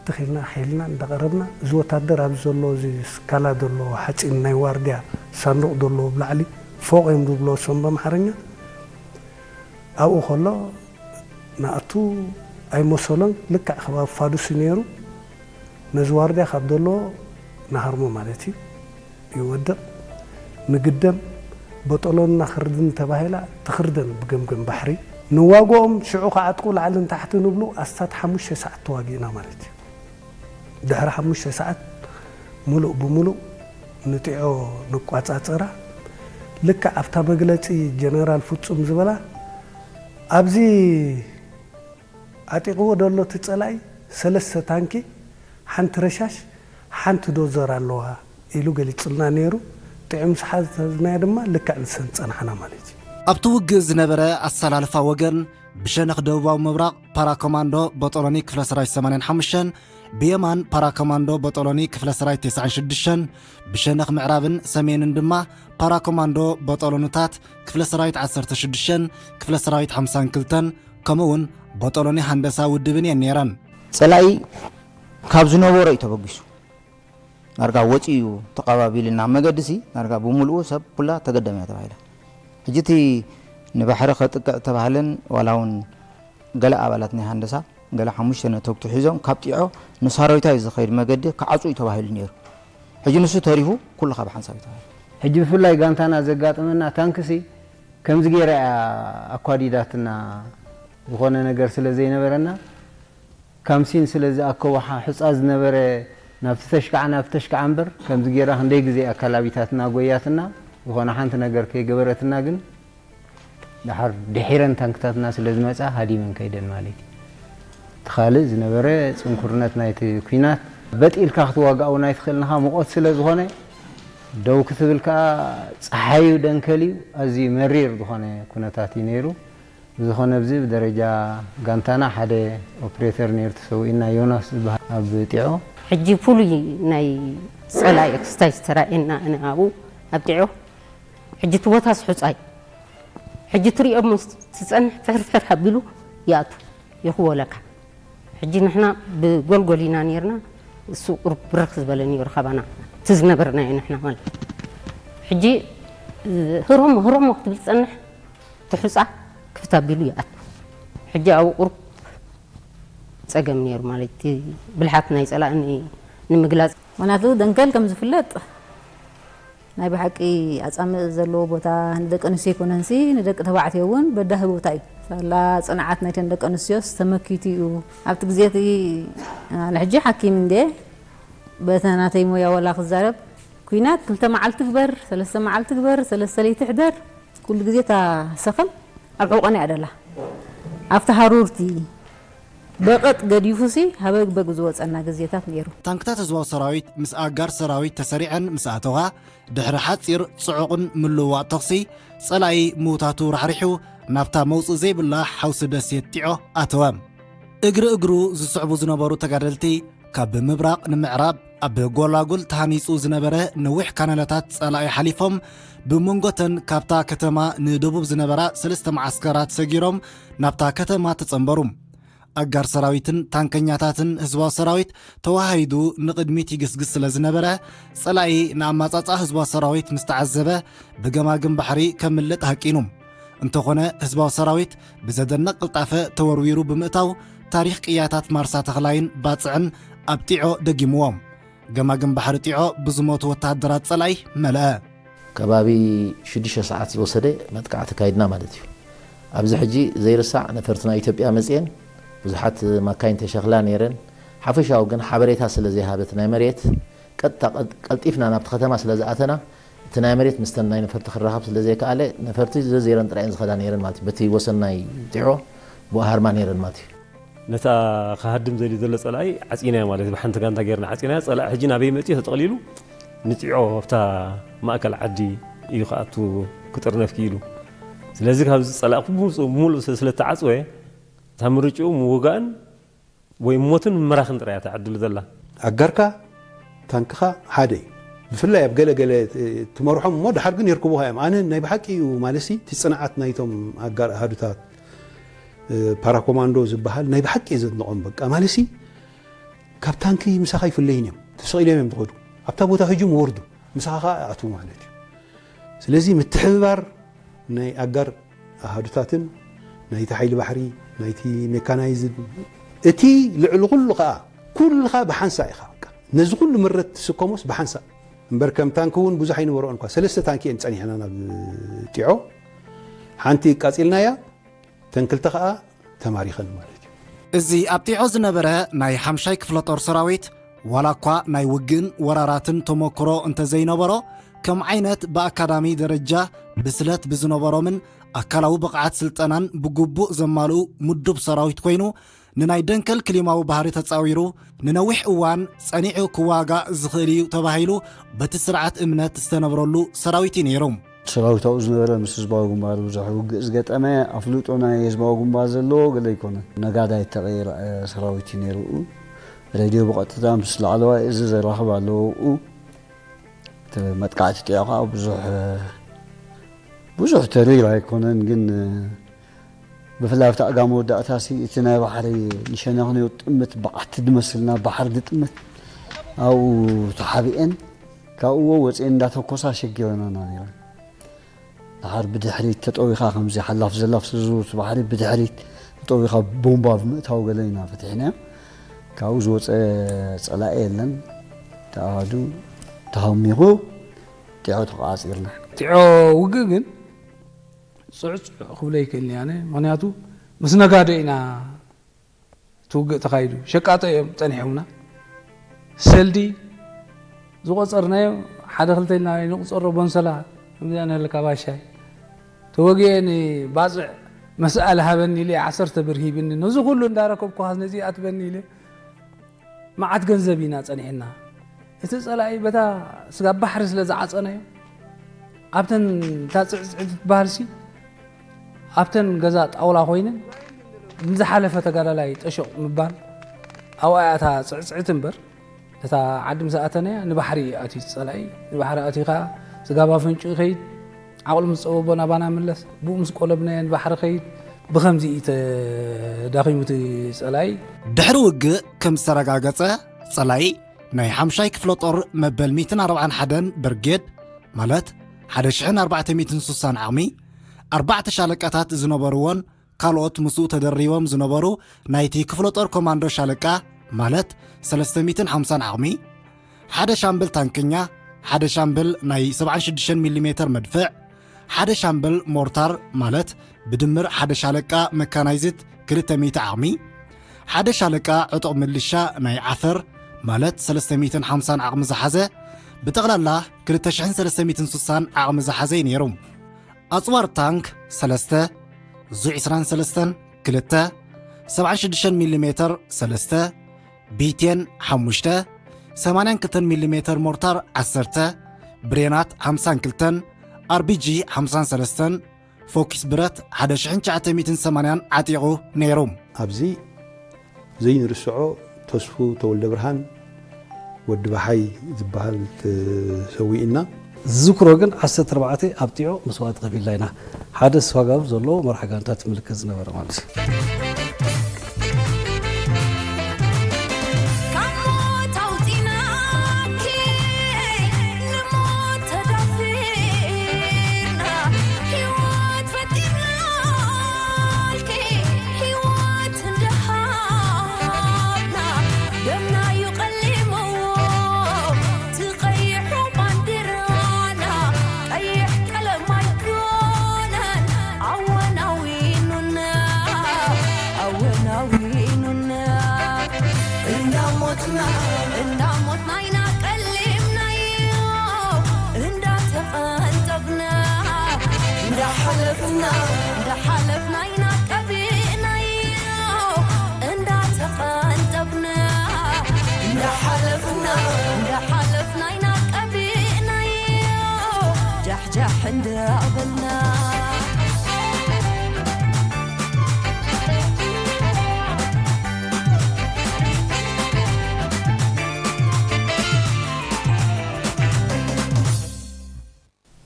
ትኽ ኢልና ሓይልና እንዳቐረብና፣ እዚ ወታደር ኣብዚ ዘሎ፣ እዚ ስካላ ዘሎ ሓፂን ናይ ዋርድያ ሳንዱቕ ዘለዎ ብላዕሊ፣ ፎቕ እዮም ዝብሎ እሶም በምሓርኛ። ኣብኡ ከሎ ንኣቱ ኣይመሰሎን፣ ልክዕ ከባቢ ፋዱስ እዩ ነይሩ። ነዚ ዋርድያ ካብ ዘሎ ንሃርሞ ማለት እዩ። ይወድቕ፣ ንግደም፣ በጠሎንና ክርድን ተባሂላ ትኽርደን ብገምገም ባሕሪ። ንዋግኦም ሽዑ ክዓጥቁ ላዕልን ታሕትን ንብሉ ኣስታት ሓሙሽተ ሰዓት ተዋጊእና ማለት እዩ። ድሕሪ ሓሙሽተ ሰዓት ምሉእ ብምሉእ ንጢዖ ንቋጻጸራ። ልክዕ ኣብታ መግለጺ ጀነራል ፍጹም ዝበላ፣ ኣብዚ ዓጢቕዎ ዘሎ እቲ ጸላኢ ሰለስተ ታንኪ፣ ሓንቲ ረሻሽ፣ ሓንቲ ዶዘር ኣለዋ ኢሉ ገሊጹልና ነይሩ። ጢዖ ምስ ሓዝናዮ ድማ ልክዕ ንሰን ጸናሕና ማለት እዩ። ኣብቲ ውግእ ዝነበረ ኣሰላልፋ ወገን፣ ብሸነኽ ደቡባዊ ምብራቕ ፓራኮማንዶ ቦጦሎኒ ክፍለ ሰራዊት ሰማንያን ሓሙሽተን፣ ብየማን ፓራኮማንዶ ቦጦሎኒ ክፍለ ሰራዊት ተስዓን ሽዱሽተን፣ ብሸነኽ ምዕራብን ሰሜንን ድማ ፓራኮማንዶ ቦጦሎንታት ክፍለ ሰራዊት ዓሰርተ ሽዱሽተን፣ ክፍለ ሰራዊት ሓምሳን ክልተን፣ ከምኡ እውን ቦጦሎኒ ሃንደሳ ውድብን እየን ነይረን። ጸላኢ ካብ ዝነበሮ እዩ ተበጊሱ። ዳርጋ ወጺኡ ተቐባቢልና መገዲ ሲ ዳርጋ ብምልኡ ሰብ ኩላ ተገደመ እያ ተባሂላ። ሕጂ እቲ ንባሕሪ ከጥቅዕ ተባህለን ዋላ እውን ገለ ኣባላት ናይ ሃንደሳ ገለ ሓሙሽተ ነተግቱ ሒዞም ካብ ጢዖ ንሳሮይታ እዩ ዝኸይድ መገዲ ክዓጹ እዩ ተባሂሉ ነይሩ። ሕጂ ንሱ ተሪፉ ኩሉ ካብ ሓንሳብ እዩ ተባሂሉ። ሕጂ ብፍላይ ጋንታና ዘጋጠመና ታንክሲ ከምዚ ገይራ እያ ኣኳዲዳትና፣ ዝኾነ ነገር ስለ ዘይነበረና ካምሲን ስለ ዝኣከቦ ሓ-፣ ሑጻ ዝነበረ ናብቲ ተሽካዓ ናብቲ ተሽካዓ እምበር ከምዚ ገይራ ክንደይ ግዜ እያ ኣካላቢታትና ጎያትና፣ ዝኾነ ሓንቲ ነገር ከይገበረትና ግን ደሓር ድሒረን ታንክታትና ስለ ዝመጻ ሃዲመን ከይደን ማለት እዩ። እቲ ካልእ ዝነበረ ጽንኩርነት ናይቲ ኲናት በጥ ኢልካ ክትዋጋእ እውን ኣይትኽእልን ኢኻ፣ ሙቐት ስለ ዝኾነ ደው ክትብል ከኣ ጸሓዩ ደንከል እዩ። ኣዝዩ መሪር ዝኾነ ኩነታት እዩ ነይሩ። ብዝኾነ ኣብዚ ብደረጃ ጋንታና ሓደ ኦፕሬተር ነይሩ ተሰዊኡና፣ ዮናስ ዝበሃል ኣብ ጢዖ። ሕጂ ፍሉይ ናይ ጸላኢ ክስታይ ዝተራእየና ኣነ ኣብኡ ኣብ ጢዖ። ሕጂ እቲ ቦታስ ሑጻ እዩ። ሕጂ ትሪኦ ምስ ትጸንሕ ፍሕርፍሕር ኣቢሉ ይኣቱ ይኽወለካ። ሕጂ ንሕና ብጎልጎል ኢና ነይርና፣ እሱ ቁሩብ ብርኽ ዝበለ ነይሩ ካባና፣ እቲ ዝነበርናዮ ንሕና ማለት። ሕጂ ህሮሞ ህሮሞ ክትብል ትጸንሕ፣ እቲ ሑጻ ክፍት ኣቢሉ ይኣቱ። ሕጂ ኣብኡ ቁሩብ ጸገም ነይሩ ማለት፣ እቲ ብልሓት ናይ ጸላኢ ን-፣ ንምግላጽ። ምኽንያቱ ደንከል ከም ዝፍለጥ ናይ ብሓቂ ኣጻምእ ዘለዎ ቦታ ንደቂ ኣንስትዮ ኣይኮነንሲ፣ ንደቂ ተባዕትዮ እውን በዳሂ ቦታ እዩ። ሳላ ጽንዓት ናይተን ደቂ ኣንስትዮስ ተመኪቱ እዩ። ኣብቲ ግዜ እቲ፣ ኣነ ሕጂ ሓኪም እንድየ፣ በቲ ናተይ ሞያ ዋላ ክዛረብ፣ ኲናት ክልተ መዓልቲ ግበር፣ ሰለስተ መዓልቲ ግበር፣ ሰለስተ ለይቲ ሕደር፣ ኩሉ ግዜ እታ ሰኸም ኣብ ሕቖና እያ ደላ። ኣብቲ ሃሩርቲ በቐጥ ገዲፉሲ ሃበግበግ ዝወጸና ግዜታት ነይሩ። ታንክታት ህዝባዊ ሰራዊት ምስ ኣጋር ሰራዊት ተሰሪዐን ምስ ኣተዋ፣ ድሕሪ ሓጺር ጽዑቕን ምልውዋጥ ተኹሲ፣ ጸላኢ ምውታቱ ራሕሪሑ ናብታ መውጽኢ ዘይብላ ሓውሲ ደሴት ጢዖ ኣተወ። እግሪ እግሩ ዝስዕቡ ዝነበሩ ተጋደልቲ፣ ካብ ምብራቕ ንምዕራብ ኣብ ጎላጉል ተሃኒጹ ዝነበረ ነዊሕ ካናላታት ጸላኢ ሓሊፎም፣ ብመንጎተን ካብታ ከተማ ንደቡብ ዝነበራ ሰለስተ መዓስከራት ሰጊሮም ናብታ ከተማ ተጸንበሩ። ኣጋር ሰራዊትን ታንከኛታትን ህዝባዊ ሰራዊት ተዋሃሂዱ ንቕድሚት ይግስግስ ስለ ዝነበረ፣ ጸላኢ ንኣማጻጽኣ ህዝባዊ ሰራዊት ምስ ተዓዘበ፣ ብገማግም ባሕሪ ከምልጥ ሃቂኑ። እንተኾነ፣ ህዝባዊ ሰራዊት ብዘደንቕ ቅልጣፈ ተወርዊሩ ብምእታው፣ ታሪኽ ቅያታት ማርሳ ተኽላይን ባጽዕን ኣብ ጢዖ ደጊምዎም። ገማግም ባሕሪ ጢዖ ብዝሞቱ ወተሃደራት ጸላኢ መለአ። ከባቢ ሽዱሽተ ሰዓት ዝወሰደ መጥቃዕቲ ካይድና ማለት እዩ። ኣብዚ ሕጂ ዘይርሳዕ ነፈርቲ ናይ ኢትዮጵያ መጽየን ብዙሓት ማካይን ተሸኽላ ነይረን። ሓፈሻዊ ግን ሓበሬታ ስለ ዘይሃበት ናይ መሬት ቀጥታ ቀልጢፍና ናብቲ ከተማ ስለ ዝኣተና እቲ ናይ መሬት ምስተን ናይ ነፈርቲ ክራኸብ ስለ ዘይከኣለ ነፈርቲ ዘዘይረን ጥራየን ዝኸዳ ነይረን ማለት እዩ። በቲ ወሰን ናይ ጢዖ ብኣሃርማ ነይረን ማለት እዩ። ነታ ክሃድም ዘልዩ ዘሎ ጸላኢ ዓጺናዮ ማለት እዩ። ብሓንቲ ጋንታ ጌርና ዓጺናዮ። ጸላኢ ሕጂ ናበይ መጺኡ ተጠቕሊሉ ንጢዖ ኣብታ ማእከል ዓዲ እዩ ክኣቱ ክጥርነፍ ክኢሉ። ስለዚ ካብዚ ጸላኢ ብሙሉእ ስለ እተዓጽወ እታ ምርጭኡ ምውጋእን ወይ ሞትን ምምራኽን ጥራይ እያ ትዕድሉ ዘላ። ኣጋርካ ታንክኻ ሓደ እዩ። ብፍላይ ኣብ ገለ ገለ ትመርሖም እሞ ድሓር ግን የርክቡኻ እዮም። ኣነ ናይ ብሓቂ እዩ ማለሲ እቲ ጽንዓት ናይቶም ኣጋር ኣሃዱታት ፓራኮማንዶ ዝበሃል ናይ ብሓቂ እየ ዘድንቖም። በቃ ማለሲ ካብ ታንኪ ምሳኻ ይፍለይን እዮም። ተሰቒሎም እዮም ዝኸዱ። ኣብታ ቦታ ህጁም ወርዱ ምሳኻ ከዓ ኣትዉ ማለት እዩ። ስለዚ ምትሕብባር ናይ ኣጋር ኣሃዱታትን ናይቲ ሓይሊ ባሕሪ ናይቲ ሜካናይዝድ እቲ ልዕሊ ኩሉ ከዓ ኩልኻ ብሓንሳእ ኢኻ። በቃ ነዚ ኩሉ ምረት ትስከሞስ ብሓንሳእ እምበር ከም ታንኪ እውን ብዙሕ ኣይነበረኦን እኳ። ሰለስተ ታንኪ እየን ጸኒሕና ናብ ጢዖ። ሓንቲ ቃጺልናያ፣ ተን ክልተ ከዓ ተማሪኸን ማለት እዩ። እዚ ኣብ ጢዖ ዝነበረ ናይ ሓምሻይ ክፍለ ጦር ሰራዊት ዋላ እኳ ናይ ውግእን ወራራትን ተሞክሮ እንተዘይነበሮ ከም ዓይነት ብኣካዳሚ ደረጃ ብስለት ብዝነበሮምን ኣካላዊ ብቕዓት ስልጠናን ብግቡእ ዘማልኡ ምዱብ ሰራዊት ኮይኑ ንናይ ደንከል ክሊማዊ ባህሪ ተጻዊሩ ንነዊሕ እዋን ጸኒዑ ክዋጋእ ዝኽእል እዩ ተባሂሉ በቲ ስርዓት እምነት ዝተነብረሉ ሰራዊት እዩ ነይሩ። ሰራዊት ኣብኡ ዝነበረ ምስ ህዝባዊ ግንባር ብዙሕ ውግእ ዝገጠመ ኣፍልጦ ናይ ህዝባዊ ግንባር ዘለዎ ገለ ኣይኮነን። ነጋዳይ ተቐይረ ሰራዊት እዩ ነይሩ። ሬድዮ ብቐጥታ ምስ ላዕለዋይ እዚ ዘራኽብ ኣለዎ ኣብኡ። እቲ መጥቃዕቲ ጢዖ ከዓ ብዙሕ ብዙሕ ተሪር ኣይኮነን ግን ብፍላይ ኣብቲ ኣጋ መወዳእታ ሲ እቲ ናይ ባሕሪ ንሸነኽንዮ ጥምት በዓቲ ድመስልና ባሕሪ ድጥምት ኣብኡ ተሓቢኤን ካብኡዎ ወፅኤን እንዳተኮሳ ኣሸጊረናና ነይረን። ድሓር ብድሕሪት ተጠዊኻ ከምዚ ሓላፍ ዘላፍ ስለ ዝብሉ እቲ ባሕሪ ብድሕሪት ተጠዊኻ ቦምባ ብምእታው ገለ ኢና ፈቲሕናዮ። ካብኡ ዝወፀ ፀላኢ የለን። ተኣሃዱ ተሃሚኹ ጢዖ ተቋፂርና። ጢዖ ውግእ ግን ፅዕፅዕ ክብሎ ይክእልኒ ኣነ ምክንያቱ ምስ ነጋዶ ኢና እቲ ውግእ ተኻይዱ ሸቃጦ እዮም ፀኒሖምና ሰልዲ ዝቆፀርናዮ ሓደ ክልተ ኢልና ንቁፀሮ ቦንሰላ ከምዚኣ ንህልካ ባሻይ ተወጊኤ ንባፅዕ መስኣል ሃበኒ ኢለ ዓሰርተ ብር ሂብኒ ነዚ ኩሉ እንዳረከብኩ ነዚ ኣትበኒ ኢለ መዓት ገንዘብ ኢና ጸኒሕና። እቲ ጸላኢ በታ ስጋብ ባሕሪ ስለ ዝዓጸናዮ ኣብተን እታ ጽዕጽዕቲ ትበሃል ሲ ኣብተን ገዛ ጣውላ ኮይነን ንዝሓለፈ ተጋዳላይ ጠሾቕ ምባል ኣብኣ እያ እታ ጽዕጽዕቲ እምበር እታ ዓዲ ምስ ኣተናያ ንባሕሪ እዩ ኣትዩ እቲ ጸላኢ ንባሕሪ ኣትዩ ከኣ ስጋብ ኣፈንጭኡ ይኸይድ ዓቕሉ ምስ ጸበቦ ናባና ምለስ ብኡ ምስ ቆለብናዮ ንባሕሪ ኸይድ ብኸምዚ እዩ ተዳኺሙ እቲ ጸላኢ። ድሕሪ ውግእ ከም ዝተረጋገጸ፣ ጸላኢ ናይ ሓምሻይ ክፍለ ጦር መበል ሚእትን ኣርባዓን ሓደን ብርጌድ፣ ማለት ሓደ ሽሕን ኣርባዕተ ሚእትን ሱሳን ዓቕሚ፣ ኣርባዕተ ሻለቃታት ዝነበርዎን ካልኦት ምስኡ ተደሪቦም ዝነበሩ ናይቲ ክፍለ ጦር ኮማንዶ ሻለቃ፣ ማለት ሰለስተ ሚእትን ሓምሳን ዓቕሚ፣ ሓደ ሻምበል ታንከኛ፣ ሓደ ሻምበል ናይ ሰብዓን ሽዱሽተን ሚሊ ሜተር መድፍዕ፣ ሓደ ሻምበል ሞርታር ማለት ብድምር ሓደ ሻለቃ መካናይዝድ ክልተ ሚእቲ ዓቕሚ፣ ሓደ ሻለቃ ዕጡቕ ምልሻ ናይ ዓፈር ማለት ሰለስተ ሚእትን ሓምሳን ዓቕሚ ዝሓዘ፣ ብጠቕላላ ክልተ ሽሕን ሰለስተ ሚእትን ሱሳን ዓቕሚ ዝሓዘ እዩ ነይሩ። ኣጽዋር ታንክ ሰለስተ፣ ዙ ዕስራን ሰለስተን ክልተ፣ ሰብዓን ሽዱሽተን ሚሊ ሜተር ሰለስተ፣ ቢቴን ሓሙሽተ፣ ሰማንያን ክልተን ሚሊ ሜተር ሞርታር ዓሰርተ፣ ብሬናት ሓምሳን ክልተን፣ ኣርቢጂ ሓምሳን ሰለስተን፣ ፎኪስ ብረት ሓደ ሽሕን ትሽዓተ ሚእትን ሰማንያን ዓጢቑ ነይሩ። ኣብዚ ዘይንርስዖ ተስፉ ተወልደብርሃን ወዲ ባሓይ ዝበሃል ተሰዊእና። ዝዝክሮ ግን ዓሰርተ ኣርባዕተ ኣብ ጢዖ መስዋእቲ ከፊልና ኢና። ሓደ ስዋጋብ ዘለዎ መራሕ ጋንታ ትምልከት ዝነበረ ማለት እዩ። እንዳሓለፍና ኢና ቀቢእናዮ እንዳተቐንጠብና እንዳሓለፍና እንዳሓለፍና ኢና ቀቢእናዮ ጃሕጃሕ እንዳበልና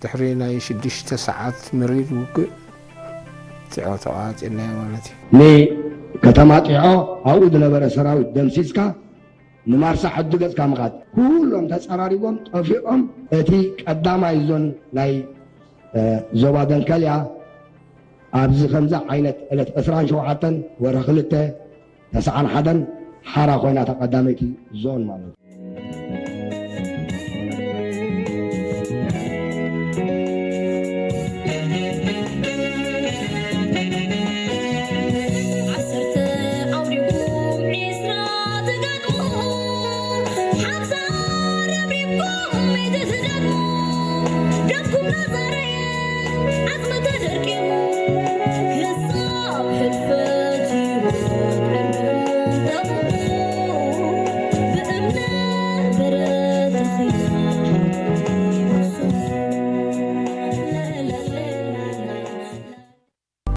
ድሕሪ ናይ ሽዱሽተ ሰዓት መሪር ውግእ ጢዖ ተቋጺርናዮ ማለት እዩ። ንከተማ ጢዖ ኣብኡ ዝነበረ ሰራዊት ደምሲስካ ንማርሳ ዓዲ ገጽካ ምኻድ። ኩሎም ተጸራሪቦም ጠፊኦም። እቲ ቀዳማይ ዞን ናይ ዞባ ደንከልያ ኣብዚ ከምዚ ዓይነት ዕለት ዕስራን ሸውዓተን ወርሒ ክልተ ተስዓን ሓደን ሓራ ኮይና እታ ቀዳመይቲ ዞን ማለት እዩ።